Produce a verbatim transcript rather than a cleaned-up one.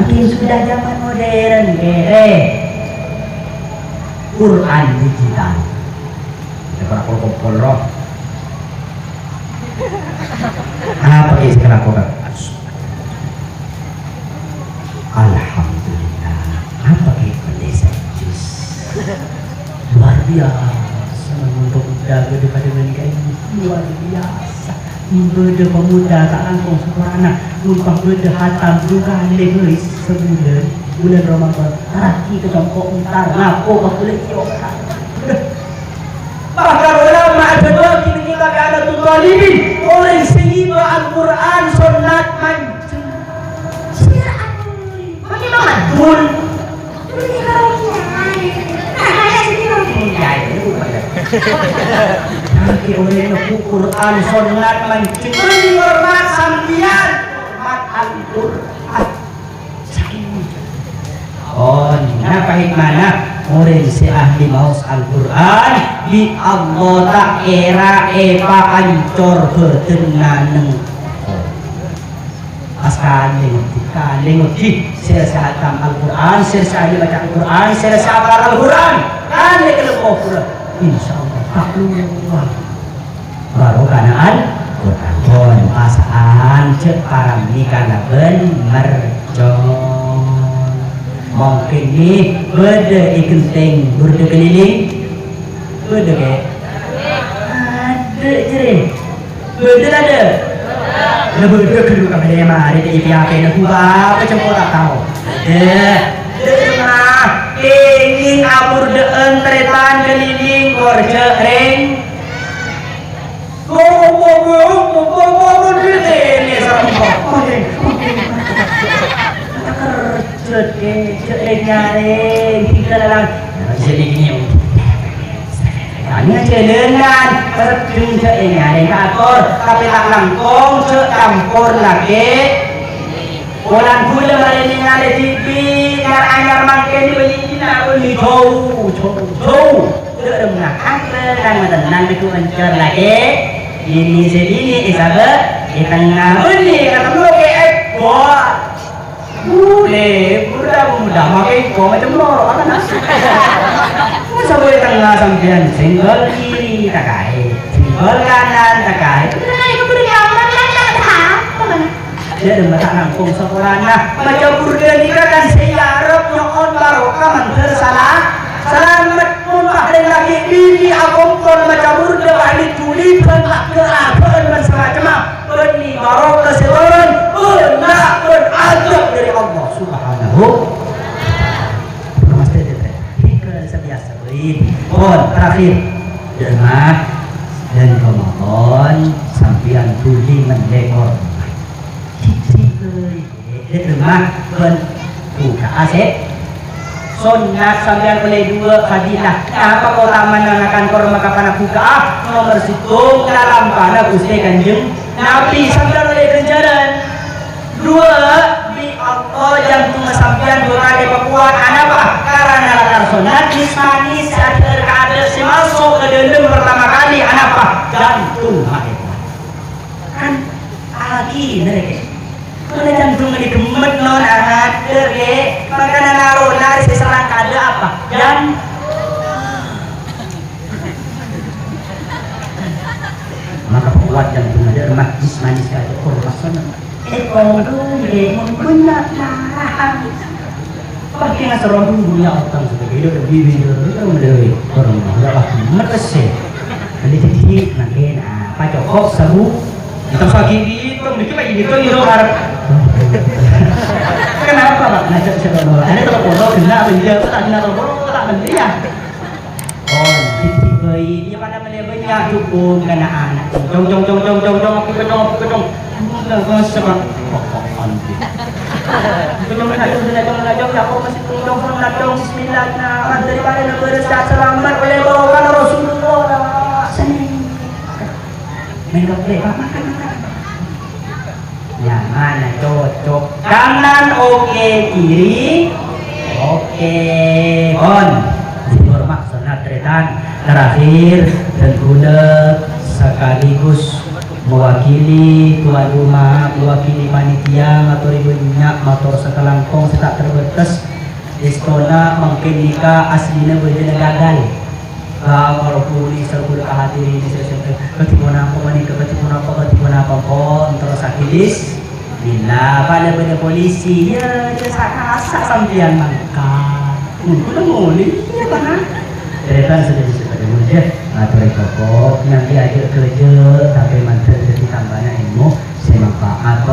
Ini sudah zaman modern, kere. Quran digital. Kita pernah kol-kol roh. Apa yang saya lakukan? Alhamdulillah. Apa yang beli jus? Luar biasa, mon pemuda bâdâ kadhâ' ghânèka ini. Luar biasa. Bâdâ pemuda ta' langkong saporana, mon pas bâdâ hatam du kalè bhâi sabulân, bulân Ramadan. Ragi ka compo' entar, ngapo ka kulâ ciyokan. Bahkan ulama adhâbuwâghi neng kitab I'anatul Talibin, orèng sè ngibâ Al-Qur'an sonnat manjeng. Sira anu, bagaimana? Bul. Lagi orang ngebuk Quran, sunat, mancing. Beri hormat sampeyan. Hormat Al-Quran. Saking. Oh, napa hikmahnya? Orèng sè ahli maos Al-Quran, bi' Allah ta' kèra èpaancor bâdânna neng. Pas kalèng odi, kalèng odi. Sè sè hatam Al-Qur'an, sè sè ahli maca Al-Qur'an, sè sè apal Al-Qur'an. Kalèng kalèng kohra. Insyaallah, takluk. Barokana Al-Qur'an. Pon pasa'an, jhâ' parami kalabân mercon. Mungkin nè, bâdâ è ghentèng burdâ keliling. Bâdâ, Kè? Adâ', jârèya. Bâdâ ta' adâ'? La bâdâ ghâllu ka bâdâ marè dâ' ipèyapèna ghuru apa cempo ta' tao. Adâ'. Dâ' remma kèngèng aburdhâ'ân tarètan kalèlèng kor jhâ' rèng. Ko-, ko-, ko-, ko-, ko-, ko-, ko-, ko-, ko-, ko-, ko-, ko-, ko-, ko-, ko-, ko-, ko-, Jhât, Kè, jhâ' rèng-nyarèng, tinggal lang. Nah, bisa begini, Om. Tanya jalanan, perjung jhâ' rèng-nyarèng ka ator, tapè ta' langkong, jhâ' campor lakè. Polana ghulâ marè nèngalè dhibi', nyar-anyar mangkèn bâli' dina, bâli' jhâu, jhâu, jhâu. Dâ' remma, tennang, tennang, bhâdhu encar lakè. Binè sè binè èsabâ' è tengnga, bânnè katemmo kè èbâ. Bulâ, bulâ, bulâ, makè engko' macem loro, apa, Nas? Masa bulâ tengnga sampèyan, senggol kiri, ta' kaè. Senggol kanan, ta' kaè. Bulâ, bulâ, bulâ, bulâ, bulâ. Dâ' remma ta' langkong saporana. Maca burdâ nèka kan sè èarep nyo'on barokah mandhâr sala-, salamet. Mon pas rèng lakè binè akompol maca burdâ, bâli' jhulibân, aghâ-aghâ'ân, bân samacemma. Bânnè barokah sè toron, berkah bân ajab dâri Allah Subhanahu. Pon, terakhir. Dâ' remma, bâlân Ramadan, sampèyan dhuli mendekor. Dâ' remma bân buka'a sè sonnat sampèyan ollè duwâ' fadilah. Napa kaotamana ngakan korma ka pana buka'a? Nomer sèttong, lalampana Ghustè Kanjeng Nabi sampèyan ollè ghânjhârân. Duwâ', bi' Allah jantung sampèyan duwâ' kalè pakowat. Anapa? Karana lakar sonnat, manis-manis, adhâ' ka adhâ' sè maso' ka dâlem partama kalè. Anapa? Jantung maèpon. Kan, agi, nèrè, Kè. Mana jantung ini gemet, non, amat, Kè. Makana narona sè serrang kadâ' apa? Jan-, maka kuat jantung ada, manis-manis kadâ', oh, rasana. Eh, tunggu, Kè, mon bânnya' narang. Paghi' ngaserrong dunya otang sè bhidhâ, bhidhâ, bhidhâ, orang enggak lah, metes sih. Nanti jadi, nanti, nah, apa cocok, seru. Hitam pagi hitam, dikit lagi hitam, hitam harap. Kenapa, Pak? Ngajak saya ngobrol. Ada telepon, lo kena apa dia? Kok tak kena telepon, kok tak kena dia? Oh, titik bayi. Dia pada melihat banyak dukun, kena anak. Jong, jong, jong, jong, jong, jong, aku kena, aku kena. Enggak, enggak usah, Pak. Pokok anti. Kena, kena, kena, kena, kena, kena, aku masih tunggu, kena, kena, bismillah, nah, daripada negara sehat selamat, oleh bawa Rasulullah, nah, sini. Main gaplek, Pak, makan, makan. Nyamana cocok. Kanan oke, kiri oke. Pon. Hormat sunat tretan. Terakhir, dan gula sekaligus Mewakili tuan rumah, mewakili panitia, mator bânnya', mator sakalangkong sè ta' terbatas. Èstona mangkèn nèka aslina bâjâna gagal. Bang, walaupun ini serguna hadirin, ini saya sampai, "Kadhi ponapa manèka, kadhi ponapa, kadhi ponapa, kok terros sakit, Dis?" Bila pada pada polisi, ya, ya, sa-, sa-, sampeyan mangkat. Mungkin mulai, ya, Bang. Ternyata sudah bisa pada mulia. Matur koko, nanti aja kerja, tapi mantan jadi tambahnya ilmu, saya manfaat,